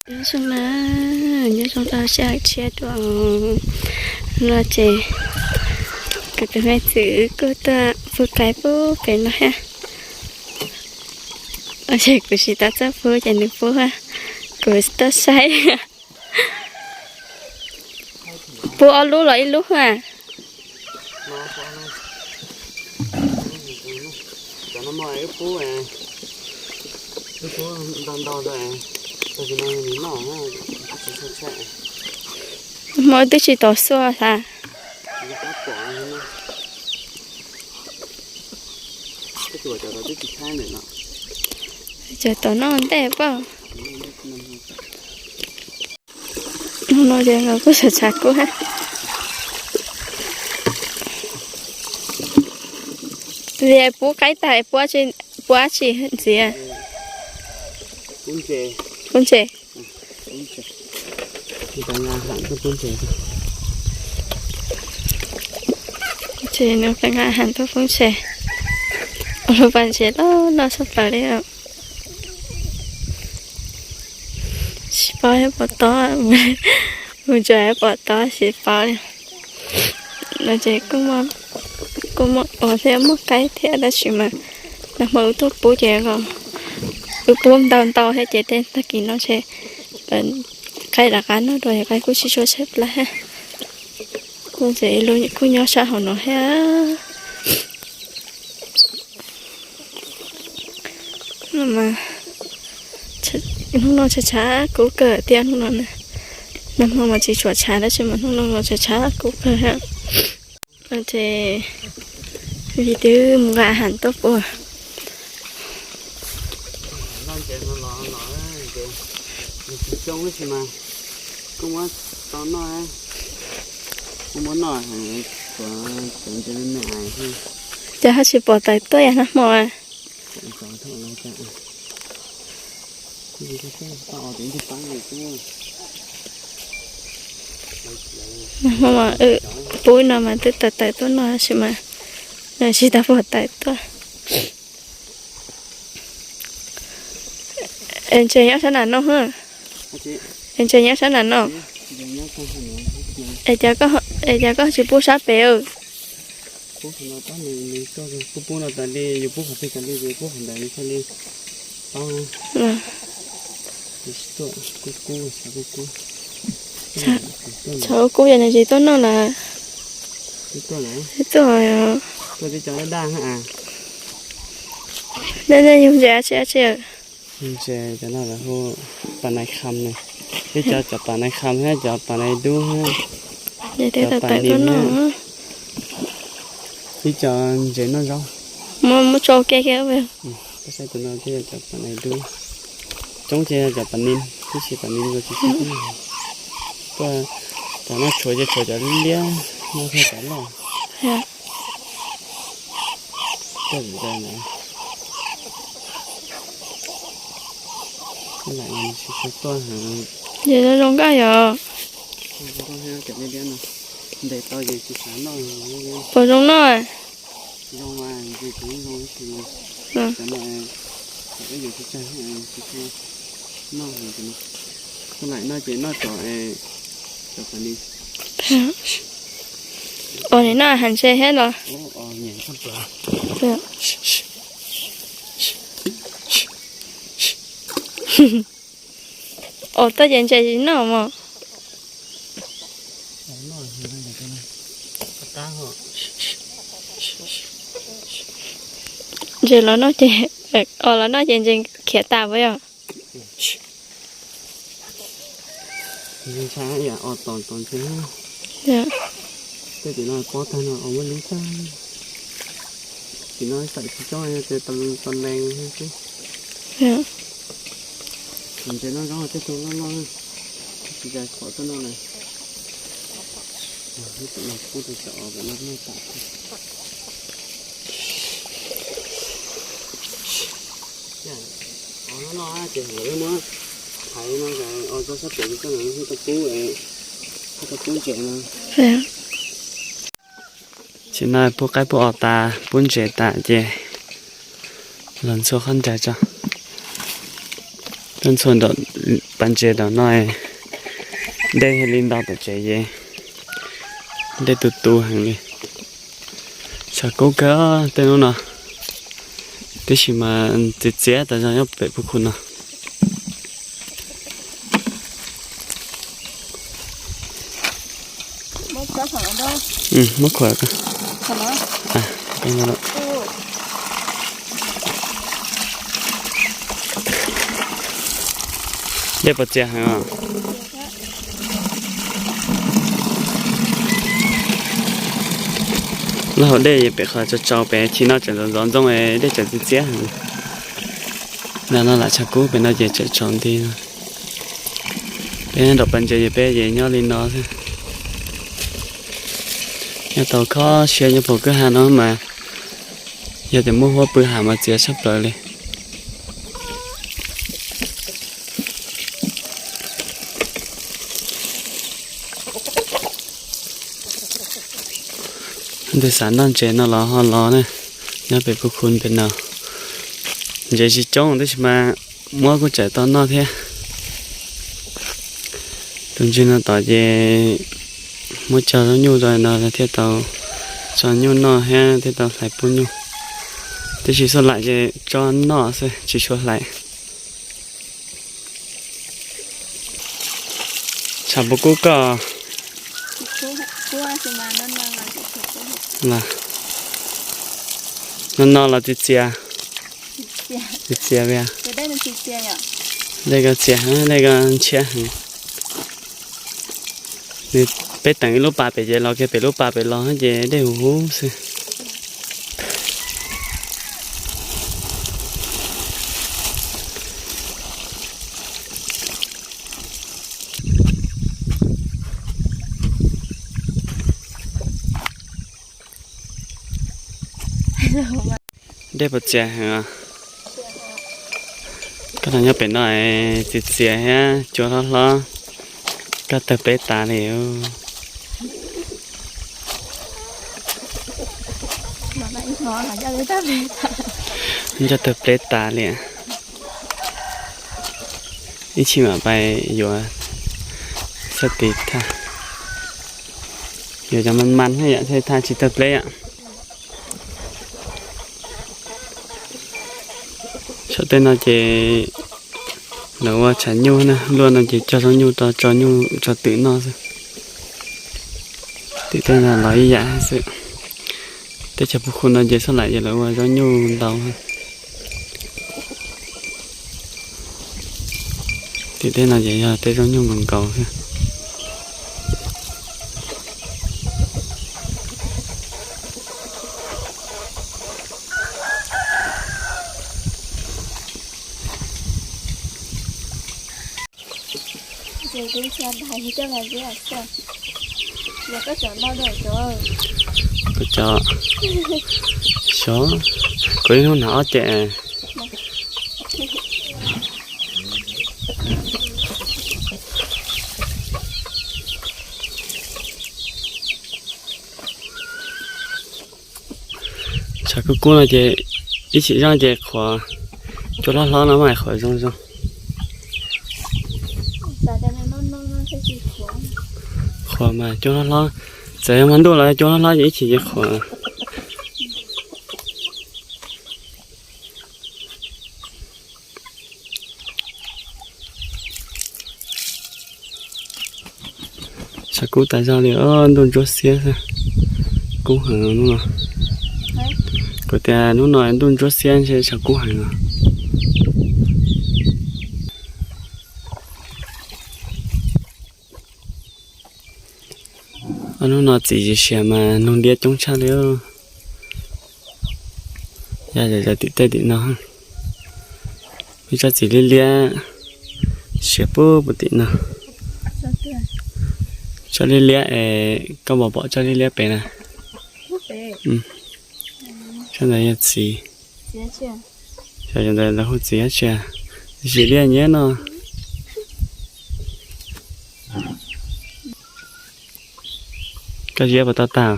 Nyob zoo na, nyob zoo rau sij hawm tshiab dua. No ces kuv tus me txwv kuj tuaj pub qaib pub pem no thiab. Ces kuv tsis tau txawj pub ces nws pub, kuv tuaj saib. Pub ob lub los ib lub a? Hmo twb tsis tau xuaj tas. Cov tom no ntej pab. Hnub no ces nkawd kuj tshav tshav kub thiab. Vim pub qaib tag, pub dab tsi ntxiv? Pub ntses. Ces nws pab nqa has tuaj pub ntses. Ua lub pas ntses loj loj tshaj plaws li. Tsis paub pom tod, mus tsuas pom tod tsis paub li. No ces kuj muaj ua thiab muaj qaib thiab tab sis mas nag hmo wb tuaj pub ces wb pub ntau ntau thiab ces tej tag kis no ces qaib rov qab noj dua, qaib kuj tsis tshua tshaib plab thiab. Kuj ces kuj nyob sab hauv no thiab. Hnub no tshav tshav kub kawg thiab hnub no. Nag hmo mas tsis tshua tshav tab sis mas hnub no tshav tshav kub kawg thiab. Ces vim twb mus nqa has tuaj pub. Coob tab sis mas kuj muab tau noj, kuj muab noj, cov ntses me me. Ces ho tsis pom tawm tuaj yog nag hmo. Nag hmo mas pub no mas twb tawm tawm tuaj noj tab sis mas tsis tau pom tawm tuaj. Es ntses nyob sab nram no, es ntses nyob sab nram no. Es cas koj tsis pub sab pem? Kuv pub no tas li, yus pub qhov twg tas li ces pub qhov ntawd li thiaj li paub. Tshav kub kub yog nws tsis tuaj noj lawm. Twb tuaj, daj daj. Nej yug ntses dab tsi? Ntses cov no lawv hu pas nais kham na, ib cov cov pas nais kham thiab cov pas nais dub thiab, cov pas nim thiab, ib cov ntses noj zaub. Muab tso ke ke. Peb saib tus no thiaj yog cov pas nais dub, coob ces yog cov pas nim, tab sis pas nim los tsis tshua, tuaj cov no tshuav ces tshuav cov liab, no thiaj cov loj. Tuaj ntawd, tuaj ntawd, tsis tshua tuaj. Ces zoo zoo nkauj yog. Cov liab liab no ntes tau ces tsis xav noj. Puas zoo noj? Zoo mas, ntes kuv zoo tab sis cov no, cov peb yuav tsis tsawg, tsis tshua noj. Koj laim noj ces noj cov, cov pas nim. Os, nim noj has ntses thiab los? Os, tuaj ces ntses tsis noj mos. Ntses los noj ces, os, los noj ces ntses khiav tas puas yog? Ntshai ib yam os tom tom ntses. Tej tim no pob tag no os muaj lub tag. Tim no xaim tsis coob, yog tias tau lees xwb. Ntses noj zaub tej tug loj loj, tsis cais qhov tuaj noj na. Ib tom no pub rau cov os kom noj noj tas. Os noj noj ces lawv muab thaiv no os, tso sab pem tso na, tau pub, tau pub ntses no. Tam sim no pub qaib pub os tas, pub ntses tas ces los ntxhua qhov nraim tso. Tuaj ntxhua nraum Pas ntses tom no, dej li ntau tom tsev ces dej tu tu heev li. Tshav kub kawg tej hnub no, tiam sis mas txias txias tas zog nyob pem puv khu no. Muab khuam. Dej puas txias heev os? Lub hauv dej pem qhov tsaus tsaus pem, chim no tseem ntxov ntxov ntxoo, dej tseem txias txias heev. Nram no lam tshav kub, pem no ces tseem tsaus nti no. Peb nram pas ntses ces peb ces nyob li no xwb. Nyob tau kho siab nyob puag kwj ha no mas yog tias muaj huab pw hav mas txias tshaj plaws li. Ntawm xav noj ntses no los ho los na, nyob pem puv khu pem no. Ntses tsis coob tab sis mas muab kuj tseem tau noj thiab. Tus ntses no tom ces muab tso zaub nyuj rau no thiaj tau tso nyuj noj thiab thiaj tau hlais pub nyuj. Tiam sis xuj laim ces tso noj xwb tsis tshua hlais. Tshav puas kub koj? No no los txias txias, txias txias. Dej koj txias heev, dej koj ntshiab heev. Nws, peb teem ib lub pas pem ces los kiag pem lub pas pem los ces dej huv huv xwb. Dej puas txias heev os? Koj los nyob pem no txias txias thiab cua hlob hlob, koj tawg pleb tas li. Coj tawg pleb tas li. Ib chim mam pais yuav xab tis thaj, yuav cov man man thiab yom, thiaj thaj tsis tawg pleb yom. Saum tej no ces lawv ua tshav nyuj na, luaj no ces cog zaub nyuj rau tso nyuj tso twm noj xwb. Tim tej no los ib yam xwb. Teb chaws puv khu no ces xab laim ces lawv ua zaub nyuj ntau. Tim tej no ces yog tej zaub nyuj nkaus nkaus xwb. Kuv cov, xyov, kuv ib hnub hnav ob ceg. Tshav kub kub no ces ib chim zoj ces qhuav, cua hlob hlob no mas qhuav zoo zoo. Qhuav mas cua hlob hlob, txawm yog hmo ntuj los cua hlob hlob ces ib chim ces qhuav. Tshav kub tas zog li, ntuj ntsuab xiab xwb. Kub heev hnub no. Kuv tias hnub no ntuj ntsuab xiab ntshe tshav kub heev os. Hnub no txiv siav mas noog liab coob tshaj li. Yog yog tim tej tim no, ib tsob txiv liab liab siav puag puag tim no. Tsob liab liab es koj pom pom tsob liab liab pem na. Tsob ntawd yog txiv. Xyov yog ntawd lawv hu txiv dab tsi, txiv liab nyiab no. Koj ziab puas tau tag?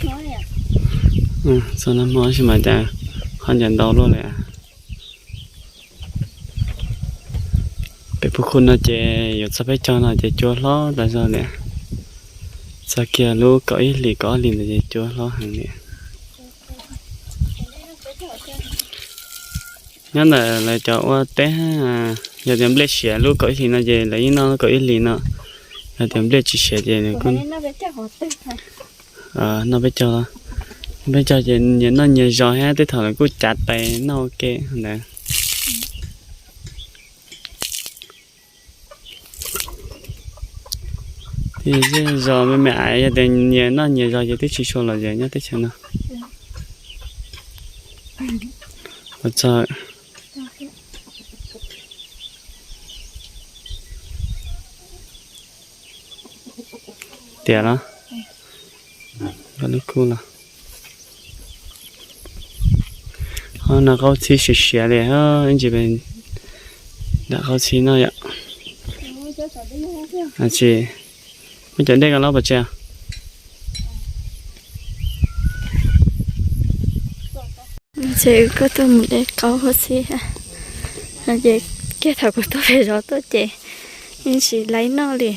Txog nag hmo tab sis mas cas ho ncaws ntau luaj li. Peb puv khu no ces yuav txog peb caug no ces cua hlob tas zog li. Txog kiag lub kaum ib hlis kaum ob hlis ntawd ces cua hlob heev li. Nyob ntawm lawv cov ua teb, yog tias nplej siav lub kaum ib hlis no ces lawv yeej noj lub kaum ib hlis no. Yog tias nplej tsis siav ces nws kuj noj peb caug. Peb caug ces nyias noj nyias zos thiab tej thaum lawv kuj cav tais noj ua ke ntawd. Zej zos me me ais yog tias nyias noj nyias zos ces twb tsis tshua lom zem nyob teb chaws no. Tias los, lub kuj los. Ho no qaub txhib siav siav li, ib ntsis nram qaub txhib no yom. Tsis muaj cov dej ko los pov tseg. Ces koj tuaj mus de qaub txhib, ces kiag thaum kuv tuaj pem zov tuaj ces yeej tsis laib noj li.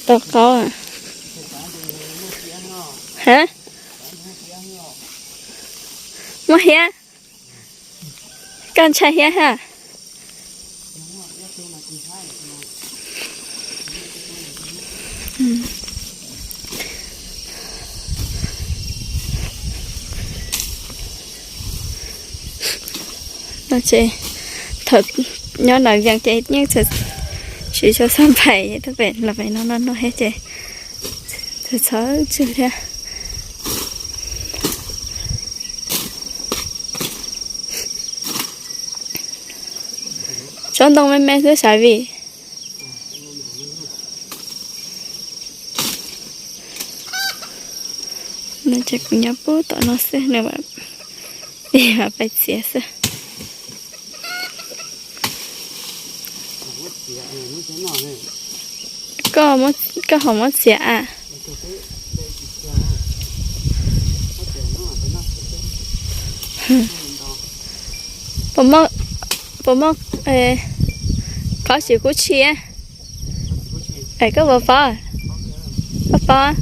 Tau qaub. Ha, muaj hiab. Koj ntshai hiab ha. Thaum nyob nram Vias ces yeej siv xov xoj npais tuaj pem los pem no no no thiab ces txhawj txhawj tswj thiab. Tsob ntoo me me xwb sav vim. Ces kuv nyob pub tom no xwb nws mam pais txiav xwb. Koj ho muab txiav a? Puas muaj qhov tsis kub tshis? Es koj puas paub? Koj paub?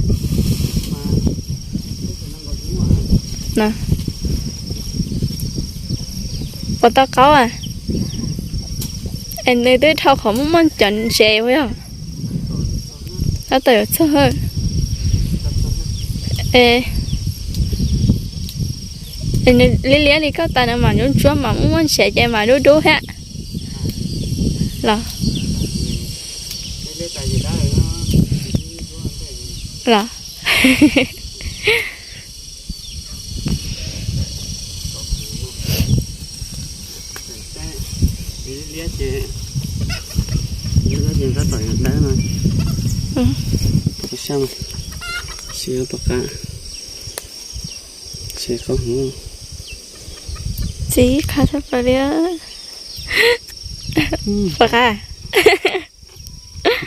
Puas tau qaub a? Es nws twb dhau qhov muaj muaj cov ntsev ua yog. Tab tom yuav txog. Es nws liab liab li koj tas nws mam ntsuab ntsuab mas muaj muaj ntsev ces mas dub dub thiab. Los. Los. Liab ces, liab ces tab tom yuav dawb no. Siab pom qab. Txiv qab tshaj plaws li. Pom qab.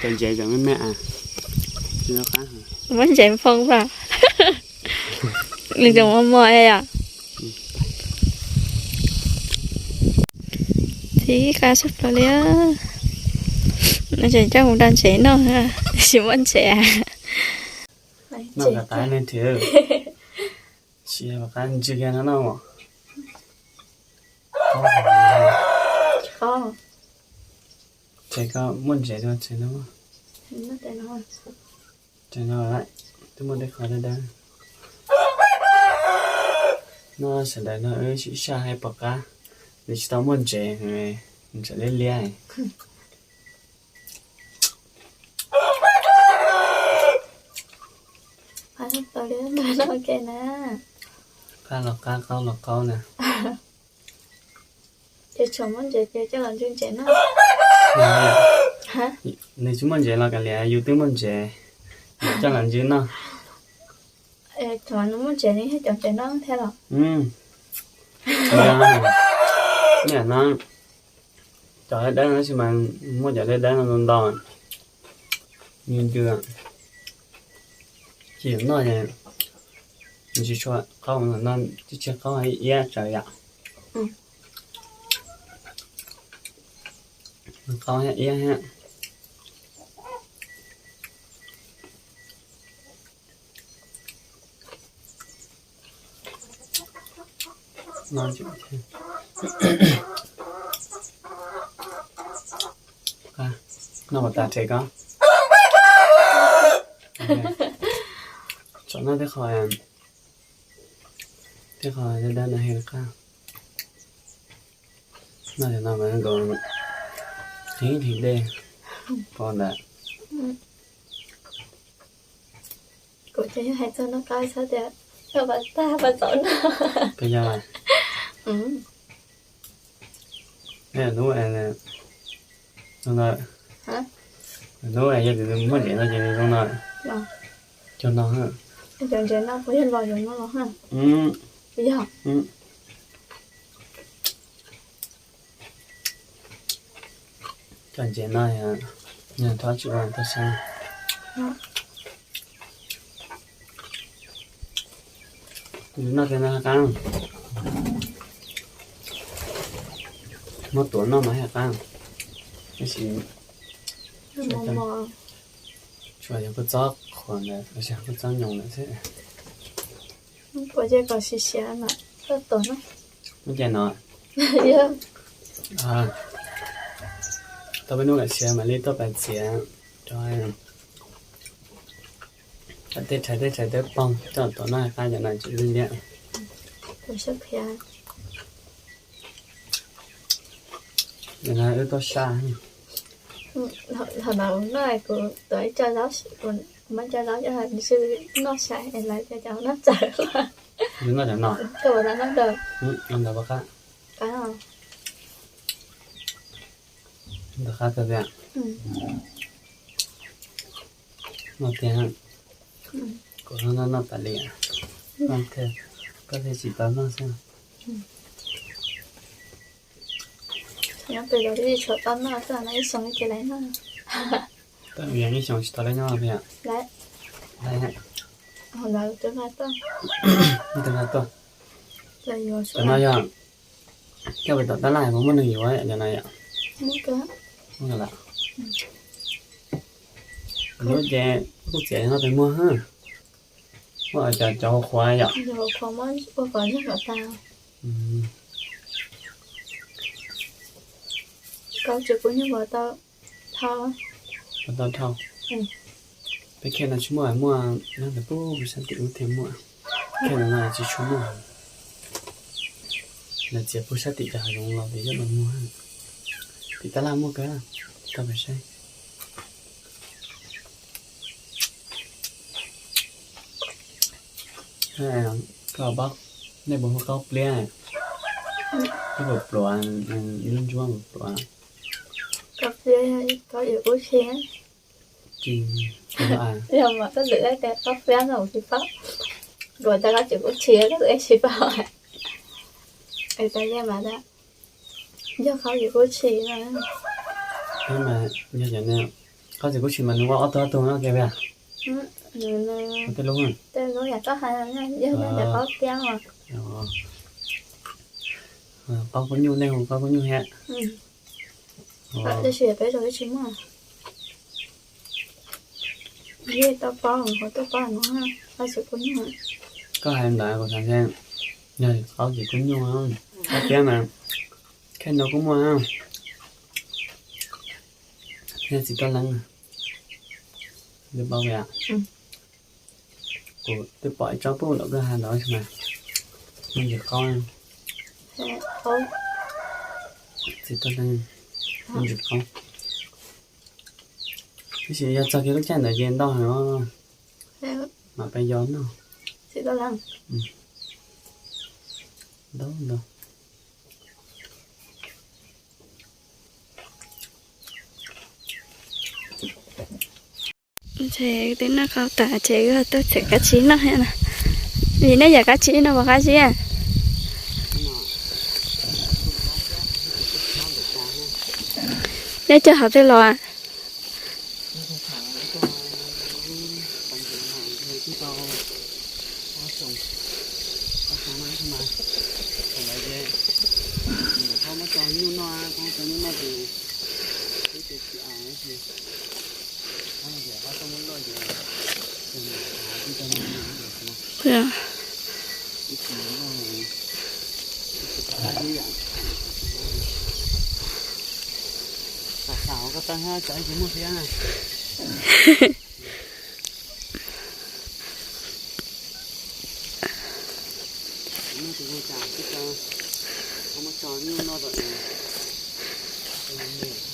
Cov ntsev cov me me a. Muab ntsev nphoo pam. Nws tseem mos mos yom. Txiv qab tshaj plaws li. Nws tseem coj mus da ntsev noj, tsis muaj ntsev. Noj qab ne thiab. Tsis qab ntswg kiag no noj. Ces koj muaj ntsev no tsev no. Tsev no twb muaj tej qhov dawb dawb. No sawv daws no wb sib saj hais pom qab, nws tsis tau muaj ntsev, nws tseem liab liab. Qab los qab, qaub los qaub na. Ces tshuav muaj ntsev ces coj los ntswg ntsev no. Nws tsis muaj ntsev los kav liam, yus twb muaj ntsev, coj los ntswg no. Thaum nws muaj ntsev nws yog cov ntsev no thiab los? Niam no cov dawb dawb no tab sis mas muaj cov dawb dawb no ntau ntau. Nws ntws. Tsis noj, tsis tshua qaub no, tsis tshua qaub, iab tsawv yom. Qaub iab thiab. Noj ua tas rhe ko. Tsom noj tej qho, tej qho dawb dawb no heev qab. Noj cov no mas nkaus heev heev dej pov ntawd. Kuv ces yog hais txog noj qab txhob tias noj pas tag pas txaus no. Puas yog? Hnub, hnub yog tias nws muaj ntsev no ces nws zoo no. Cov no, cov ntsev no puas yog los yog no los ha? Yog. Cov ntsev no yog thov tsis ua tau sab. Noj kiag no qab. Muab tuav noj mas qab. Tab sis tshuav yog kua txob qhuav ntawd, kua txob nyoos ntawd xwb. Ua ces kom siav siav mas koj tuav no. Ua ces no. Tau peb hnub kom siav mam li tuaj pais txiav rau tej tshais tej tshais tej poog coj tuav noj qab cov no tsis li liab. Cov no wb tuaj saj. Thaum no kuv noj kuv tuav ib co zaub, kuv muab co zaub coj noj sai es lawv cov cov noj txawv. Noj cov no. Ntawd qab. Ntawd qab kawg tiag. Noj tiag. Kuv noj noj tas li. Koj thiaj tsis tau noj xwb. Nyob pem los twb tsis tshua tau noj, txoj no ib xyoo ces lawv noj. Ib xyoo tsis tau lawv noj tiag. Lawv twb nqa tuaj. Cov no yog coj pem tom tab laj puas muaj neeg yuav cov no yom? Muaj lawm. Lub ces kuj txiav no pes muag ha. Muaj cov cov qhuav yom. Koj tsis pub nyuj los tau dhau. Los tau dhau. Peb khej no tsis muaj, muaj nyob ntawm pub sab tim ub thiaj muaj. Khej no tsis tshua muaj. Lawv txiav pub sab tim cov hav zoov los ces coj los muag. Tim tab laj muaj kawg, koj pais saib. Koj paub, nej puas hu qaub pliab? Koj puas pluav, ib lub ntsuab puas pluav? Qaub pliab, qaub yus kub tshis. Yog mas koj lwm tias qaub pliab no kuv tsis paub. Kuv tias qaub yus kub tshis, koj lwm tsis paub. Es tas li mas yog qaub yus kub tshis no. Yog cov qaub yus kub tshis mas nws ua ob tug ob tug no kiag. Tej lub, tej lub yam koj hais, yog cov qaub pliab mas. Qaub kub nyuj, nej hu qaub kub nyuj thiab. Tab sis peb zos twb tsis muaj. Yeej tau paub, kuv tuaj paub no, qaub yus kub nyuj. Koj hais ntawd kuv xav tias yog qaub yus kub nyuj, qaub pliab mas khej no kuj muaj. Yog txiv tuaj leej, nws paub tias kuv twb pom ib tsob pub nraum koj hav ntawd mas, me ntsis qaub. Txiv tuaj leej, me ntsis qaub. Tab sis yog txog kiag lub caij ntawd ces ntau heev, mam pais yos noj. Ntau ntau. Ces twb noj qau tas ces wb tuaj txiav kab tsib noj thiab na. Vim nej yam kab tsib no puas qab zib? Neb coj qhov twg los? Tau ob xyoos, ob xyoos no mas, thaum ntawd ces thaum muab tso nyuj noj, thaum muab tso nyuj noj ces twb tias tsis au ib txhia, thaum ntawd ces thaum muab luaj ces, ces mus tsis tau nyuj no. Xav xav koj tau hab cov ib tsis muaj thiab na.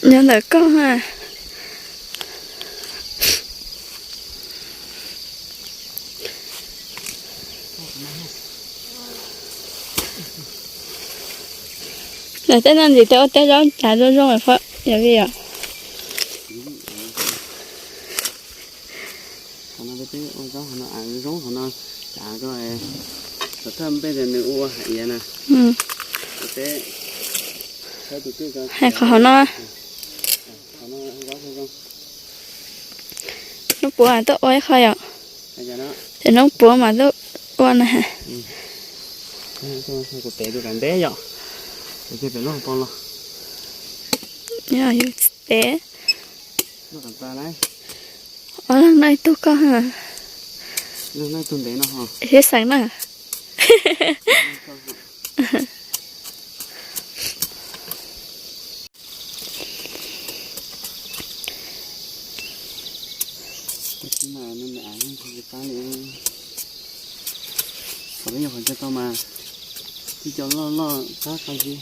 Nyob ntawm koj ha. Lawv tej no ntxiv tej ua tej zaub cas zoo zoo lawm phauj, yog vim yom? Qhov no peb twb ua zaub qhov no, zoo qhov no, cas koj, qhov thawj npej tias nws ua hais iav na. Peb, hais qhov hauv no, qhov no zaub zoo zoo. Hnub puav tuaj ua ib qho yom? Ces hnub puav mas tuaj ua na. Kuv tev tus kam ntev yom, es pem lub hauv paus los. Yus tev. Ob leeg noj ib tug koj. Leeg noj ib tug ntev no ho. Sib xeem na. Qhov peb nyuam qhuav cog tau mas, tib co loj loj qab qab zib.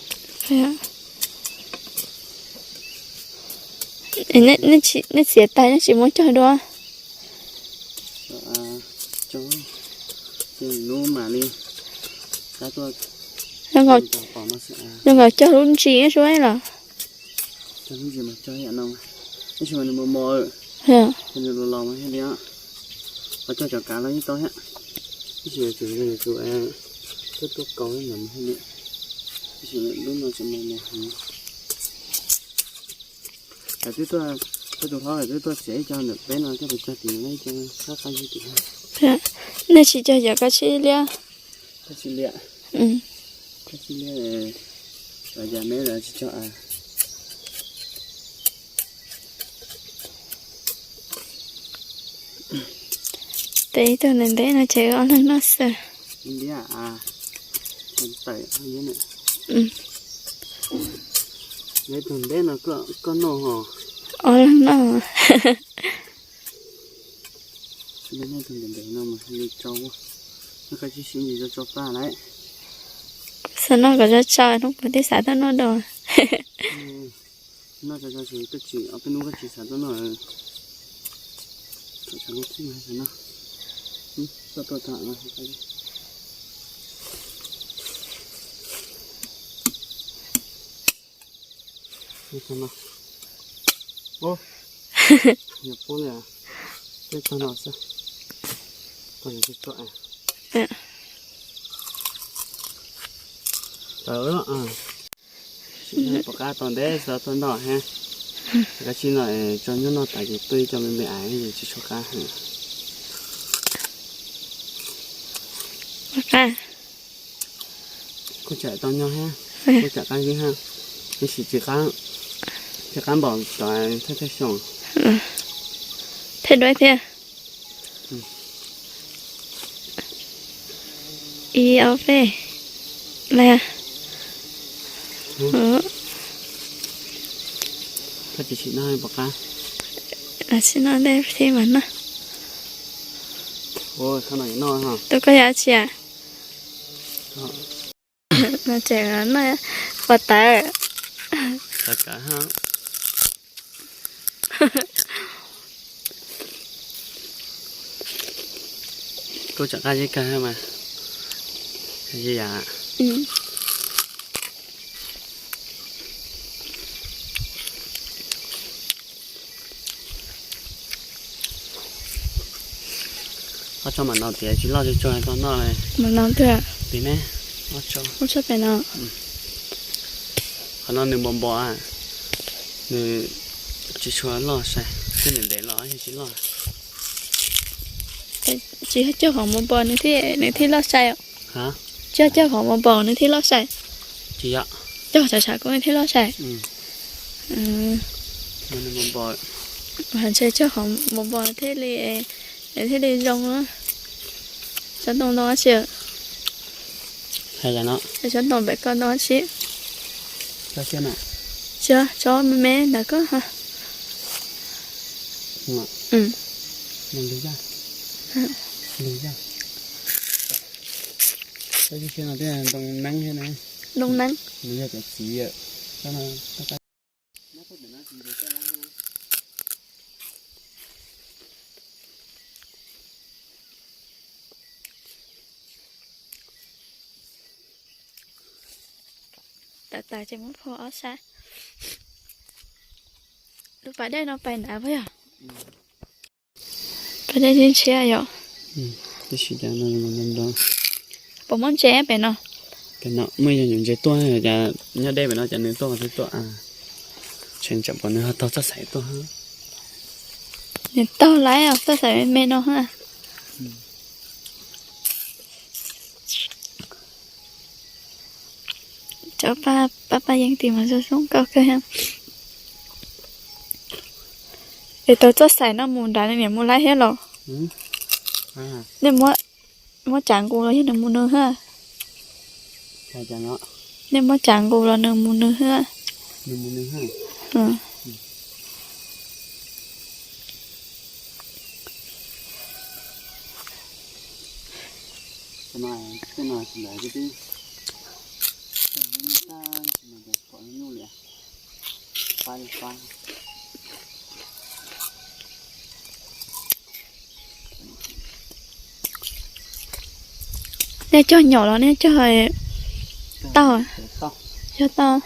Nej txiav tais nej tsis muab cog dua. Cog, ces lub mam li, zoo nkaus cog lub ntsis zuab los. Cog lub ntsis mas cog ib yam no, tab sis mas nws mos mos, ces nws los los mas thiaj li, qhov cog cov kav los yeej tau thiab, tab sis yuav tsum, yuav tsum tuaj tuaj kaus ib yam mas thiaj li, tab sis lub no tseem mos mos heev. Lawv twb tuaj, peb tus hlob lawv twb tuaj txiav ib co ntawm peb no coj mus cog tim no ib co qab qab zib tim no. Nej tsis cog yam koj tsis liab. Koj tsis liab, koj tsis liab, cov yam me lawv tsis cog. Tes ib tug ntev ntev no ces ob leeg noj xwb. Liab, tawm, ib tug ntev no koj noj ho. Ob leeg noj. Nej tus ntev ntev no mas li tsau, nej koj tsis sib ntsis tso tsau paj lawm. Xav noj kom tsau tsau hnub puav twb xav tau noj dua. Noj tsau tsau ces koj tsis, ob peb hnub koj tsis xav tau noj. Thaum tshav kub txij mas xav noj. Tuaj tuaj tau no. Ub, yog poob li, peb tag no xwb, tau yog tso tso. Tawm, pom qab tau ntev xwb tuaj noj thiab. Koj tsis noj, tso nyuj noj tas ces tuaj ib co me me ais ces tsis tshua qab heev. Kuj tsam tau nyob thiab, kuj tsam qab zib thiab, tab sis tsis qab, tsis qab npaum cov thawj thawj xyoo. Thawj duab thiab. Ib ob peb, lawm. Koj tsis sim noj pom qab. Sim noj tej thiab mas noj. Tus koj yog tsi? No tseem noj pov tawv. Kuj tsam qab zib kawg mas. Ob tsob mam no tiav tsis loj tsuag tsuag tau noj li. Mam no tiag. Tim ne, ob tsob. Ob tsob pem no. Qhov no nws npos npos, nws tsis tshua loj sai, twb ntev ntev los yeej tsis loj. Tsis yog cog qhov mus npog nws thiaj, nws thiaj loj sai os. Tsis yog cog qhov mus npog nws thiaj loj sai. Cog tshav tshav kuv thiaj loj sai. Ntshe cog qhov mus npog thiaj li, thiaj li zoo. Tsob ntoo no tsis, tsob ntoo pem koj no tsis, tsob me me ntawm koj. Ntoo neeb, ntoo neeb. Tawm tawm ces muab phua ob sab. Lub pas dej no pais nrad puas yog? Pas dej ntshiab ntshiab yom. Puas muaj ntses pem no? Pem no muaj ib co nyuam ntses tuaj, cas nyob deb pem no cas nws tuaj, tuaj, tseem tsam pom nws ho taug txoj xaim tuaj. Nws taug lawm txoj xaim me me no ha. Cov paj paj yeeb tim mas zoo zoo nkauj kawg. Es tau txoj xaim no mus nrad niam mus laib thiab los? Nej muab tsav nqus los yog nws mus nws ha? Nej muab tsav nqus los nws mus nws ha? Nej cog nyom los nej cog tauj? Cog tauj.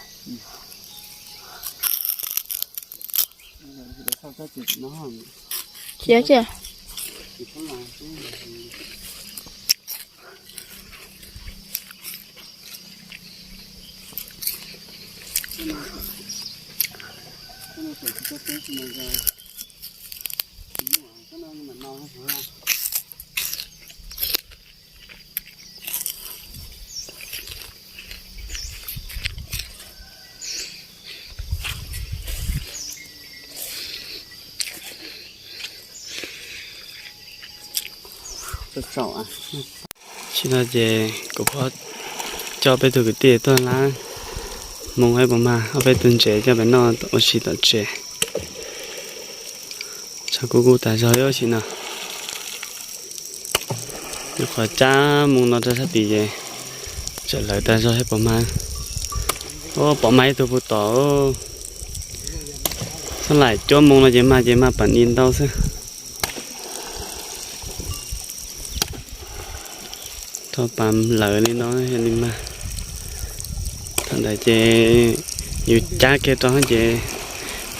Khiav tsis? Tam sim no ces kuv phob coj peb tug kwv tij tuaj lab moo ib puas mag, ob peb tug ntses coj pem noj ua si tom tsev. Tshav kub kub tas zog li ua si no. Nyuam qhuav cab moo no rau sab tid ces tseem lawv tas zog thiab puas mag. Pom mag ib tug puag tom. Txhob laim cuab moo no ces mag ces mag pam ni ntau xwb. Thaum pas lawv li no li mag. Thaum ntawd ces yus cab kiag rau ces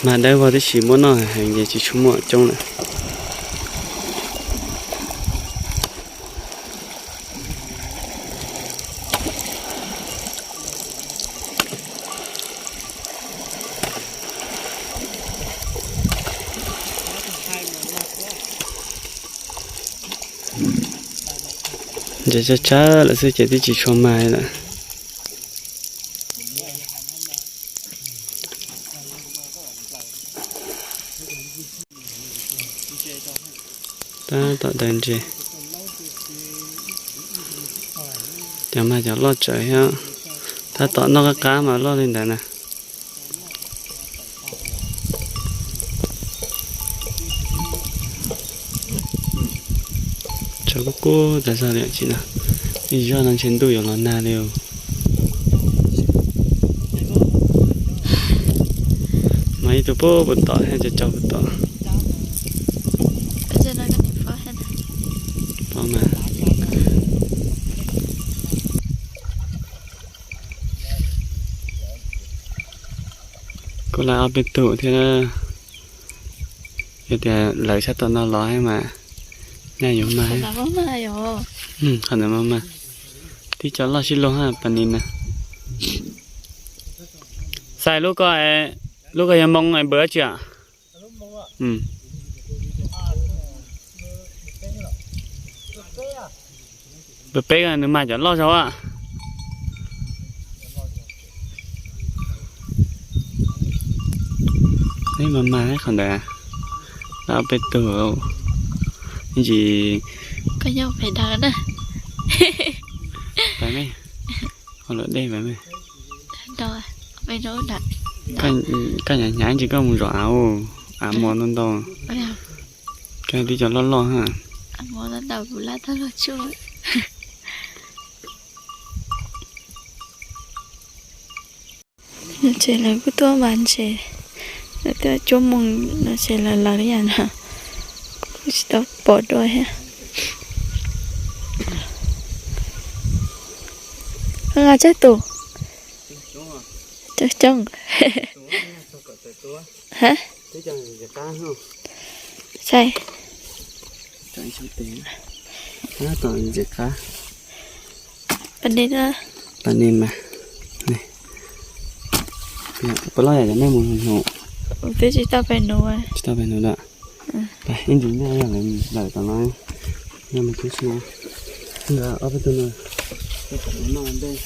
mag dawb vog tib si, muab noj heev ces tsis tshua muaj coob lawm. Ntses tsawg tsawg lawm xwb ces twb tsis tshua mag lawm. Tab tom daws ntses. Cov mag cov loj tsawv thiab. Tab tom noj qab qab mas loj li ntawd na. Tshav kub kub tas zog li tsis na. Ib zog no ntshe ntuj yuav los nag li. Mas ib tug pub puag tom thiab cov cov puag tom. Pom mas. Kuj lawv ob peb tug thiab. Yog tias lawv sab tom no los mas nyaj yuav mag. Qhov ntawd mas mas tib co loj sib luag ha pas nis na. Xais lub ko, lub ko yog moo npws dab tsi? Tab tom daws ntses. Peb, peb nws mas cov loj zog a. Peb mas mas qhov ntawd, peb tug, tsis, koj nyob pem daws na. Pais me, ho luam dej pais me. Koj hnyav hnyav tsis koj mus zom av, av mos ntau ntau, koj tib cov loj loj ha. Ces lawv kuj tuaj mas ntshe, lawv tuaj cuab moos no ces lawv lawv yam no, kuj tsis tau pom dua thiab. Nqa tsawg tus? Coob coob. Ha? Sai. Tom ntxim qab. Pas ni na. Pas ni mas. Puas loj yam cov nej mus hnub? Twb tsis tau pem nuv. Tsis tau pem nuv lawm. Ib ntsis nyob lawm tom no, nyob mus tub tsis no. Nkawd ob peb tug no, noj ntej.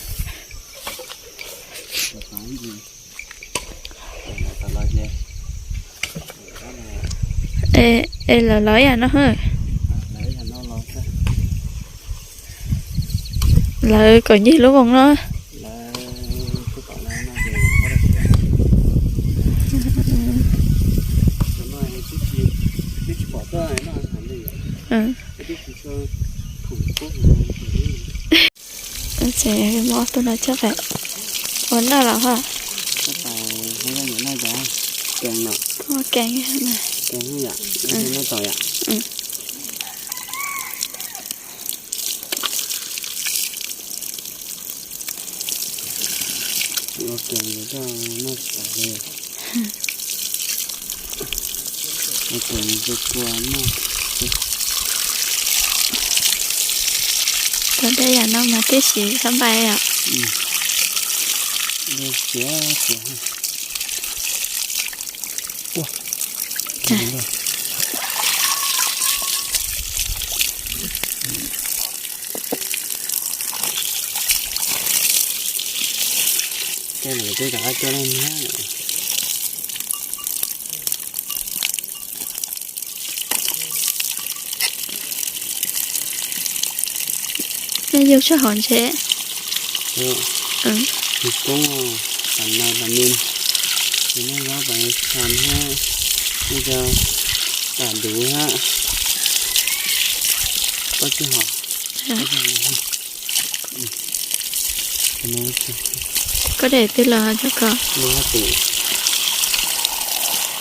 Es lawv los ib yam no, lawv kaum yim lub voos no. Ces muab ob tug no coj pem ua noj los ha. Ua keev. Ua keev yuav coj noj tsis tas li. Ua keev tus kua noj. Tau dej yam no mas tib si xab npais yom. Siav siav. Tej no twb rov qab coj loj na. Nej yug sab hov ntse. Tus koob, tam no tam ni, tus nej zaub pais kham hab, nej cov tam duv hab, koj tsis hov. Koj dej twg los cov ko? Lub hab tus,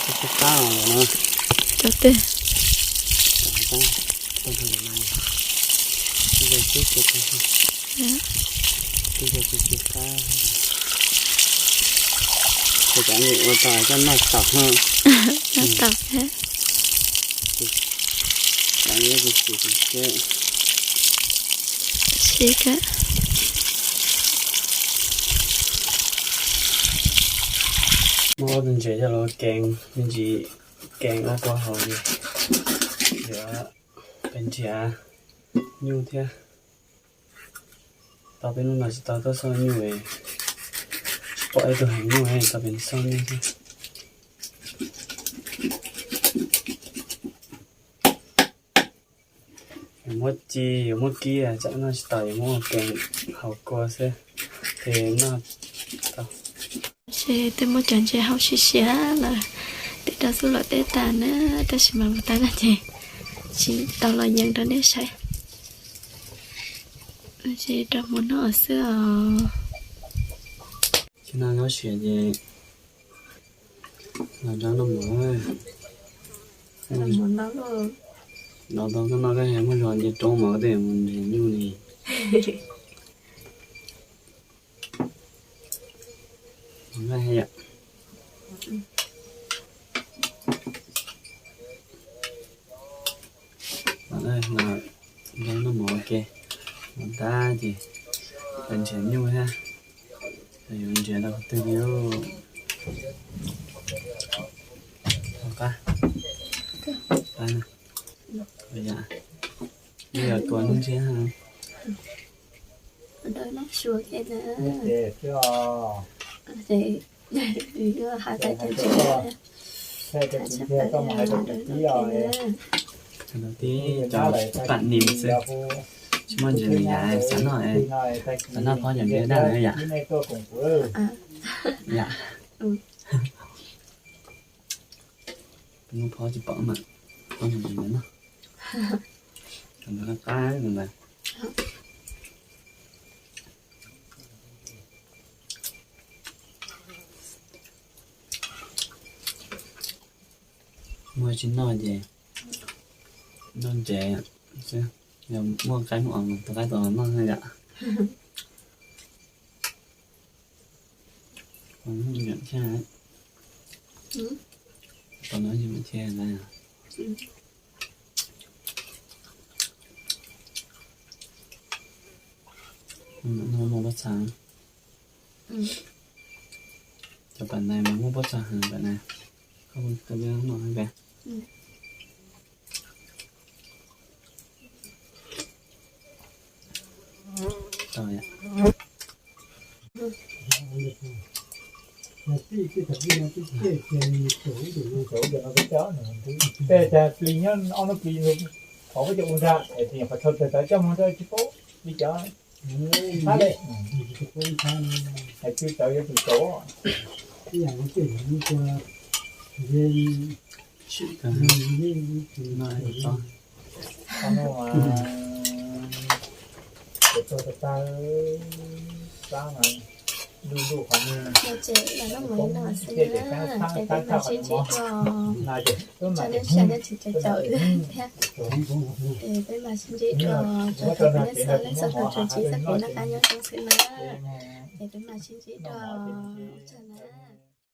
koj tsis qab os no. Cov twg? Cov hab tab, tag nrho no, twb yog twb tsis qab, twb yog twb tsis qab. Ces kav liam ua tau coj noj tau. Noj tau thiab. Kav liam ua tus siav tus siav. Siav kawg. Muab ob tug ntses coj los ua keev, me ntsis keev ob pab hauv li. Yuav peb nrhiav nyuj thiab. Tau peb hnub no tsis tau tuaj xauj nyuj, tsis pom ib tug heev nyuj, tau peb xauj nyuj thiab. Yuav muab ci, yuav muab kib, tsam noj tsis tau, yuav muab ua keev haus kua xwb, ces noj tau. Tab sis twb muab cov ntses hau siav siav lawm, twb rau xub luam teb tas na, tab sis mas mus tas no ces tsis tau los yees rau nej saib. Ces rau mus noj xwb os. Tsis noj zaub siav ces los rau noj mov. Los tau koj noj koj muaj zog nce roob mas koj tej mus nrhiav nyuj li. Nqaij yom. Los noj mov ua ke, mov tag ces peb nrhiav nyuj thiab, yuav nrhiav tau qhov twg li. Qab, qab na, yam. Yog tua hnub ntshiab. Dawb noj suav kiag na. Ces yuav hais tau cov tsis tshaj plaws dawb noj kiag na. Tib cov pam nim xwb, tsis muaj ntsis li yam xav noj, xav noj phob cov ntiag daj na yam. Yam. Noj phob tsis pom mas, phob ntsis noj. Qab qab mas. Muaj tsis noj ces noj ntsev xwb, yog muaj qaib muaj os tus qaib tus os noj yom. Tom no yus thiaj na. No muaj pob txha. Cov pam ntais mas muaj pob txha heev pam ntais. Koj peb no peb. Tej cag plis nyob ob hnub plis qhov peb cov ua ntag es tias qhov tshau tawg tawv coj mus rau tsis paub li cov ntxhab li. Hais twg tawv yuav tsum tau. Qhov no ces tau tau tau sab mas luj luj qhov no. Ces los noj mov li no xwb na, ces peb mam sib ntsib dua. Tso nej sawv daws tsis caum caum thiab. Ces peb mam sib ntsib dua, tso nej sawv daws tsis txhob pub noj qab nyob zoo xwb na. Ces peb mam sib ntsib dua, ua tsaug na.